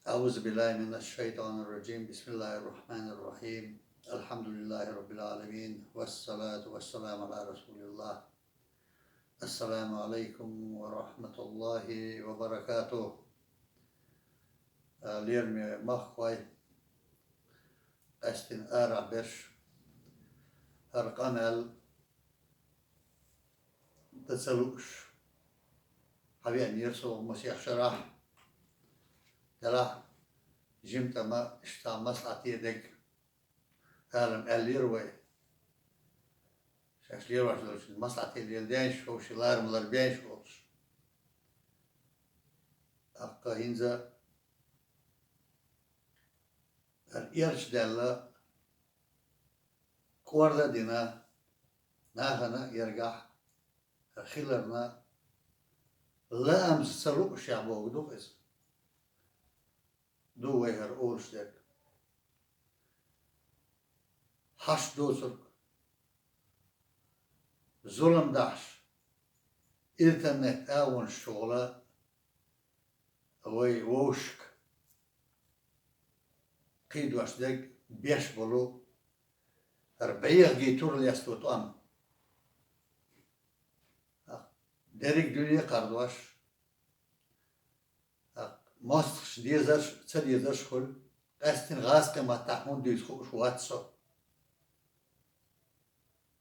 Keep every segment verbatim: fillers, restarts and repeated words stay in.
أعوذ بالله من الشيطان الرجيم. بسم الله الرحمن الرحيم. الحمد لله رب العالمين. والصلاة والسلام على رسول الله. السلام عليكم ورحمة الله وبركاته. Э, лераме махкой, къаьстина арахь берш, хӀара къамаьл дан ца лууш, хьавеанера со масех шарахь. Делахь жимма тӀама иштта маслахьате дерг ала-м аьллера вай. Шаьш лелош долчун маслахьате леладаьннаш, вовшийн ларам ларбаьннаш волуш. ТӀаккха хӀинца хӀара эрча даьлла, кӀорда а дина, нахана а гергахь хиларна, лаамца ца луушехь бохург ду-кх иза. Ду вай хӀара олуш дерг. Хьашт доцург, зулам дахьаш, интернет агӀонаш чухула вай вовшашка кхийдош дерг беш болу хӀара бӀехагийн тур лесто тӀом. Дерриг дуьне кхардош, мостагӀчун дезарш а, ца дезарш а хуьлу, къаьстина гӀазкхийн маттахь хӀунда дуьйцу хууш вац со.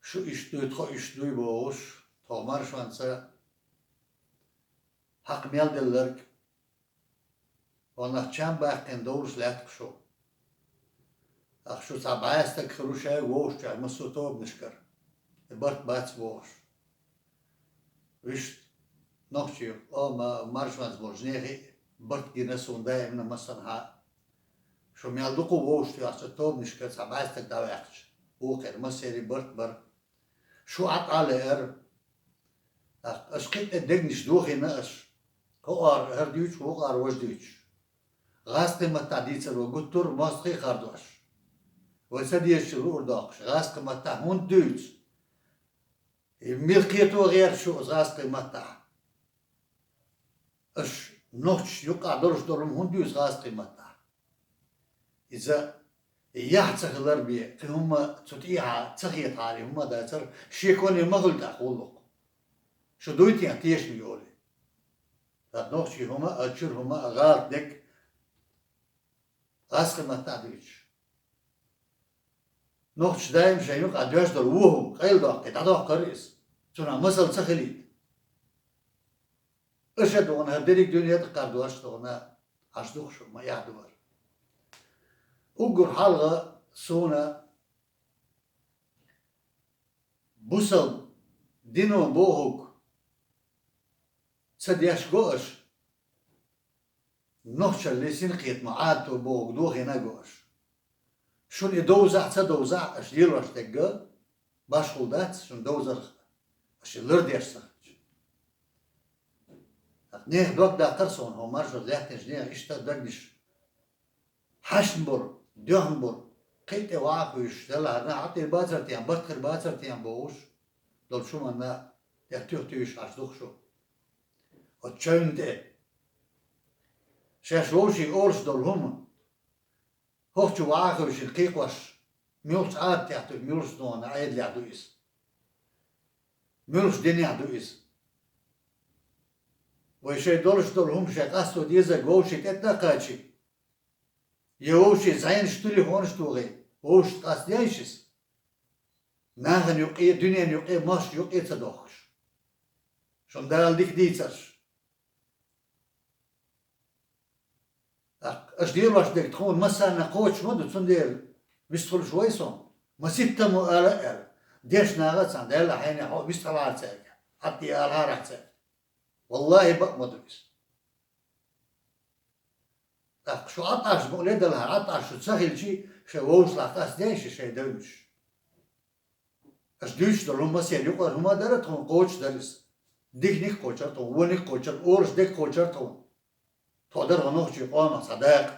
Шу иштта дуй, тхо иштта дуй бохуш, тхо маршонца хьакха мел делларг, ванах чам баьккхина довлуш лаьтта-кх шу. Ах, шу цхьа бӀе стаг хир ву шайга вовшахчохь массо а тобанашкара, и барт бац бохуш. Вуьшта нохчий къоман маршонца болчу нехан а барт гина суна даимна массанхьа. Шу мел дукха вовшахтоьхча тобанашкара цхьа бӀе стаг дӀаваьккхича, вукхеран массеран а барт бара. Шу Ӏад Ӏа лаьара. ТӀаккха аша кхин а тӀе дегнаш дохийна аша. ХӀокхара хӀара дуьйцуш, вукхара важа дуьйцуш. ГӀазкхийн маттахь дийцаро гуттар а мостагӀий кхардош. Вай ца дезачуьра луур доккхуш, гӀазкхийн маттахь хӀунда дуьйцу? И мила кхето гӀерта шу оцу гӀазкхийн маттахь? Аша нохчашна юккъахь долуш долу хӀума хӀунда дуьйцу гӀазкхийн маттахь? Иза яхь ца хилар бен, кхин хӀумма цу тӀехьа ца хетахьара, и хӀумма дацара, шеконе ма хуьлу тӀаккха гӀуллакх. Шу дуй те тешаме йолий? ТӀаккха нохчийн хӀума а, чуьра хӀума а, гӀалат дерг гӀазкхийн маттахь дуьйцуш. Нохчаша даим шайн юкъахь доьжна долу вон хӀума къайладоккхий, дӀадоккхура иза. Цунах масал ца хилийта. Аша а догӀна, хӀара дерриг дуьне а кхардош а догӀна, Ӏаш дукха шу ма эхь ду хӀара. Уггар хьалха суна бусалба дино бохург ца деш го аша, нохчаллин синкхетамо, Ӏадато бохург дохийна а го аша. Шуна и довзахь а, ца довзахь а, аша лелош дерг башхалла дац шуна довзарх, аша и лардеш ца хилча. ТӀаккха нехан дог даккхара суна, хӀокху маршонца лаьттинчу нехан иштта дагнаш хьаьшна болу, доьхна болу, кхин а тӀе ваха а хуьйшуш, делахь а, нах Ӏад хир бацара тен, барт хир бацара тен бохуш долчу хӀуманна тӀе туьха туьйсуш Ӏаш дукха шу. Оцу чевнна тӀе шаьш вовшийн олуш долу хӀума, хӀокху чу ваха а хуьйшина кхайкхош, муьлхачу Ӏадатехь ду, муьлхачу нахана Ӏедалехь ду иза? Муьлхачу динехь ду иза? Вай шайн долуш долу хӀума шайн къасто дезарг вовшийн тӀе а кхачий, я вовшийн зӀенаш, телефонаш а тухий, вовшашна къастадеш иза? Нахана юккъе, дуьненан юккъе, мостагӀчун юккъе ца дохкуш. Шуна Дала дика дийцарш. ТӀаккха аша лелош дерг тхуна массарна кхочуш ма ду, цундела вистхуьлуш вай со. Маситтаммо ала а аьлла, дешна наха а цхьаьна, Делахь хьенехь хьо вистхьалахьара цаьрга, хьатта алахьара цаьрга. Валлахьи, бакъ ма ду иза. ТӀаккха шу Ӏад Ӏаш букъ ледалахь, Ӏад Ӏаш шу ца хилчий, шайн вовшашлахь къастадеш шайн девнаш. Аша дуьйцуш долу хӀума масех юкъара хӀума дара тхуна, кхочуш дара иза. Диканиг а кхочура тхуна, вониг а кхочура, олуш дерг а кхочура тхуна. Тхо дара хӀокху нохчийн къомах цхьа дакъа.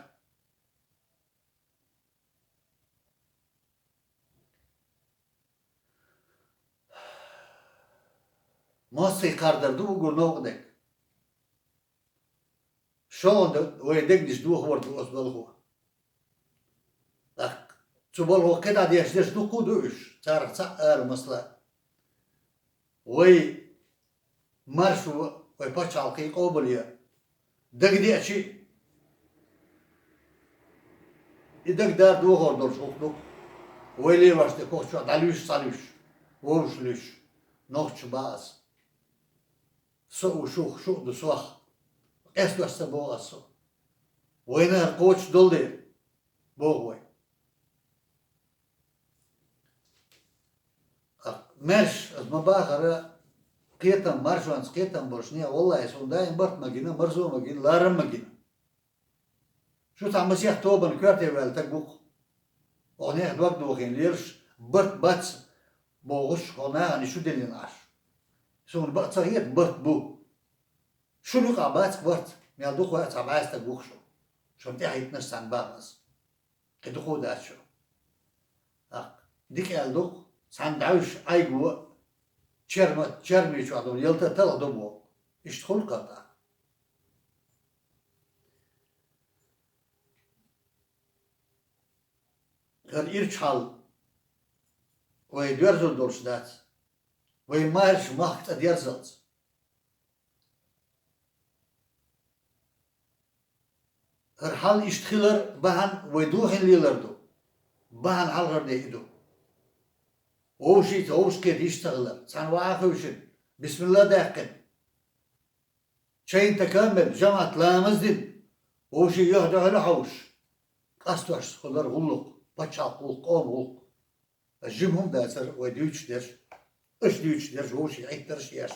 МостагӀий кхардар ду уггар новкъа дерг. Чолханда вай дегнаш дохор ду оцу балхо. ТӀаккха цу балхо кхидӀа деш дерш дуккха а ду уьш, царах цхьаъ ала масала. Вай маршо, вай пачхьалкхе къобалъе дагадеача, и дагадара дохор долуш хӀух ду. Вай лелош тӀе кхоччуш дӀалуьйш, схьалуьйш, вовшах луьйш, нохча баха ас. Со а ву шух, шу а ду сох. Къестош ца боху ас со. Вайна хӀара кхочуш долу дела, боху вай. Маьрша, аса ма-бахара, кхетам, маршонца кхетам болуш нехан, валлахӀи, суна даим барт ма гина, марзо ма гина, ларам ма гина. Шу цхьа масех тобанан коьрте ваьлла стаг ву-кх. Оха нехан дог дохийна лелаш, барт бац бохуш, хӀокху нахана шу диллина Ӏаш. Суна бакъ ца хета, барт бу. Шуна юкъахь бац-кх барт, мел дукха а цхьа бӀе стаг ву-кх шу. Шуна тӀаьхьахӀиттинарш цхьаьна бакъ аса. Кхин дукха а дац шу. ТӀаккха дика аьлла ду-кх, цхьаьна дӀаьвсича Ӏайго а, черма-, черми чохь долу ялта а талха ду боху. Иштта хуьлу-кх тӀаккха. ХӀара ирча хьал вай доьрзур долуш дац. Вай маьрша махка цӀа дерзалц. ХӀара хьал иштта хилар бахьана вай дохийна лелар ду. Бахьана хьалхарне и ду. Вовшийн ца вовшахкхета йиш ца хилар. Цхьаьна ваха а хевшина, бисмилла а даьккхина. Чайна така а мелла, жамаӀат ламаз а дина, вовшийн юьхь дуьхьал а хьовсуш, къастош хилар гӀуллакх, пачхьалкх гӀуллакх, къоман гӀуллакх. Аса жима хӀума дацара вай дуьйцуш дерш, аша дуьйцуш дерш, вовшийн Ӏиттарш а еш.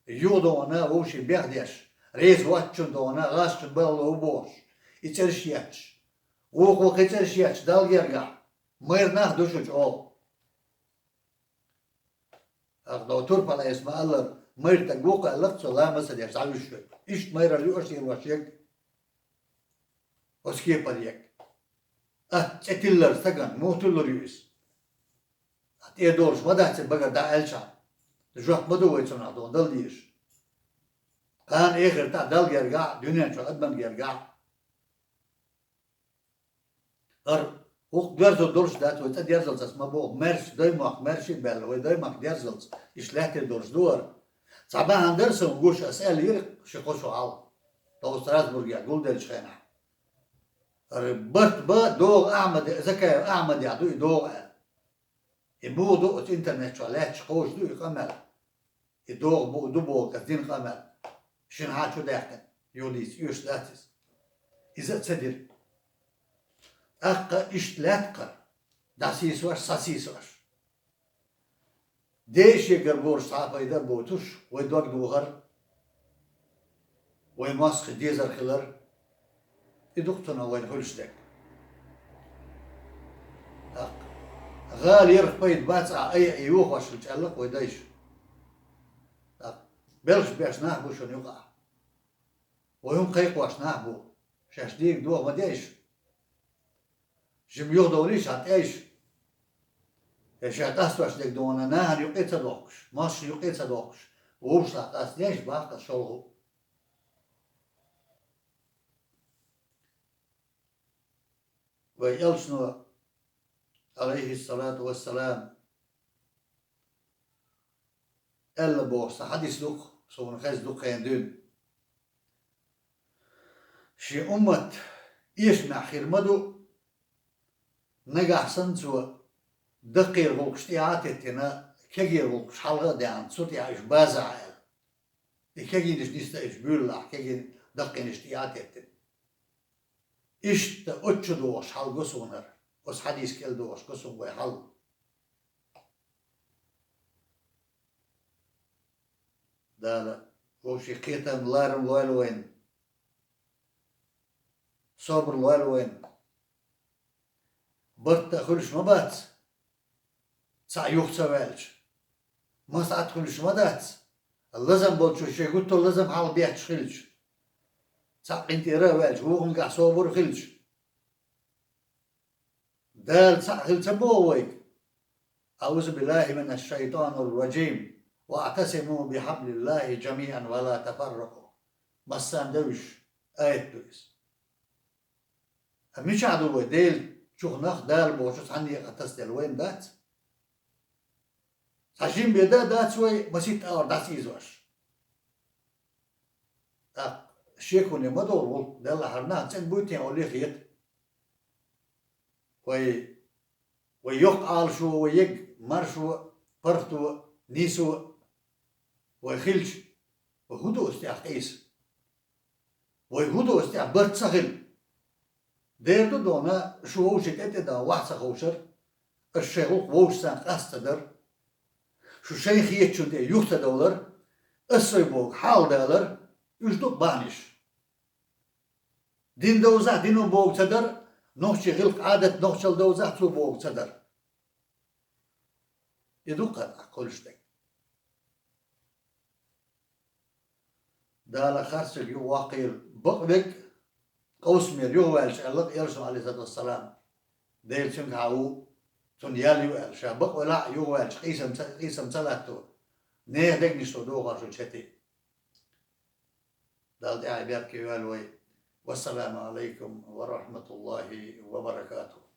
Юха догӀана вовшийн бехдеш, реза воцчунна догӀана гӀазачунна балхало ву бохуш, и цӀераш а етташ. Вукхо кхин цӀераш а етташ, Далла гергахь, майра нах ду шу чӀогӀа. ТӀаккха доху турпала эс ма-аллара, майра стаг ву-кх аьлла-кх цо, ламаз а ца деш, дӀавуьйшуш верг. Иштта майралла ю аша лелош ерг. Оцу кепара ерг. Атта цӀе тиллар стагана, муха туьллур ю иза? Атта тӀедолуш ма дац и багара дӀа аьлча. Жоп ма ду вай цунах, дона дала дезаш. Кхана эхартахь Далла гергахь а, дуьнен чу адамна гергахь а. ХӀара хӀокху доьрзур долуш дац, вай цӀа дерзалц аса ма боху, маьрша даймохк маьрша а баьлла, вай даймохк дерзалц, иштта лаьттар долуш ду хӀара. Цхьа бахьана дара сан гуш, аса аьлла йира ши-кхо шо хьалха, тхо Страсбургехь гулделлачу хенахь. ХӀара барт бан догӀу Ахьмаде, Закаев Ахьмадехь ду и догӀу аьлла. И муха ду оцу интернет чохь лаьтташ кхочуш ду и къамел? И догӀу бу-, ду боху аса дина къамел. Шина хьан чу даьккхина, юха дийца оьшуш дац иза. Иза а ца дира. ТӀаккха иштта лаьтта хӀара, дӀасийсош, схьасийсош. Ден шегара бохуш цхьа а пайда а боцуш, вай дог духар, вай мостагӀий дезар хилар, и ду-кх цунах вайна хуьлуш дерг. ТӀаккха гӀала ярх пайда бац ахь айхьа и йохош хилча аьлла-кх вай дайша. ТӀаккха белхаш беш нах бу шуна юкъахь. Вай хӀума кхайкхош нах бу. Шаьш дийга доху ма деш. Жима юхадовлий ша тӀейша. Я ша къастош дерг дона нахана юкъе ца дохкуш, массашна юкъе ца дохкуш, вовшах къастадеш баккха шолгӀа. Вай элчано, алейхиссалату вассалам, аьлла боху сан хьадис ду-кх, суна хезна ду-кх хенан дуьйна. Шен уммат эшамехь хир ма ду, нагахь санна цо даккхийра гӀуллакхаш тӀехьа а теттина, кегийра гӀуллакхаш хьалха а даьхна, цу тӀехьа уьш базахь аьлла. И кегийнаш нисдан уьш буьйлалахь, кегий даккхийнаш тӀехьа а теттина. Иштта оцу чу догӀуш хьал го суна хӀара, оцу хьадис кӀел догӀуш го суна вай хьал. Дала вовшийн кхетам, ларам лойла вайна. Собар лойла вайна. Барт а хуьлуш ма бац, цхьаъ юха ца ваьлча. МаслаӀат хуьлуш ма дац, лазам болчо шен гуттар а лазам хьалха бетташ хилча. Цхьаъ къинтӀера а ваьлча, вукхунгахь собар а хилча. Дала цхьаъ хила ца боху вайга? أعوذ بالله من الشيطان الرجيم. واعتصموا بحبل الله جميعا ولا تفرقوا. Массарна девзаш, аят ду иза. А мичахь ду вай Дела чухнах, Дала бохучу цхьанна некъа тасаделла вайна дац? Цхьа жима бен дан а дац вай масийтта агӀор дӀасийзош. ТӀаккха шеконе ма довла гӀуллакх, деллахьара нах цӀена буй те олий хета. Вай, вай йоккха Ӏалашо, вай егга маршо, паргӀато, нийсо вай хилча, вай хӀун ду оцу тӀехь къийса? Вай хӀун ду оцу тӀехь барт ца хила? Дера ду дона, шу вовшийн тӀе-тӀе дан ваха ца ховшар, аш шайн гӀуллакх вовшашца къаста ца дар, шу шайн хетачунна тӀе юха ца довлар, ас сой боху хьалха далар, уьш ду бахьанаш. Дин довзахь, дино боху ца дар, нохчийн гӀиллакх-Ӏадат нохчалла довзахь, цо боху ца дар. И ду кхатӀа кхуьлуш дерг. Дала харцлуьйг юха ваккхийла, бакъ верг къовсамера юхаваьлча аьлла Элчано, Ӏалайхиссалату вассалам, Дела цуьнгахьа ву, цунна ял ю аьлла, ша бакъ велахь а юхаваьлча къийсам ца, къийсам ца латто, нехан дегнаш тӀе дохош волчу хӀетий. Дала тӀаьхье беркате йойла вай. Вассаламу Ӏалайкум ва рахьматуллахӀи ва баракатухӀ.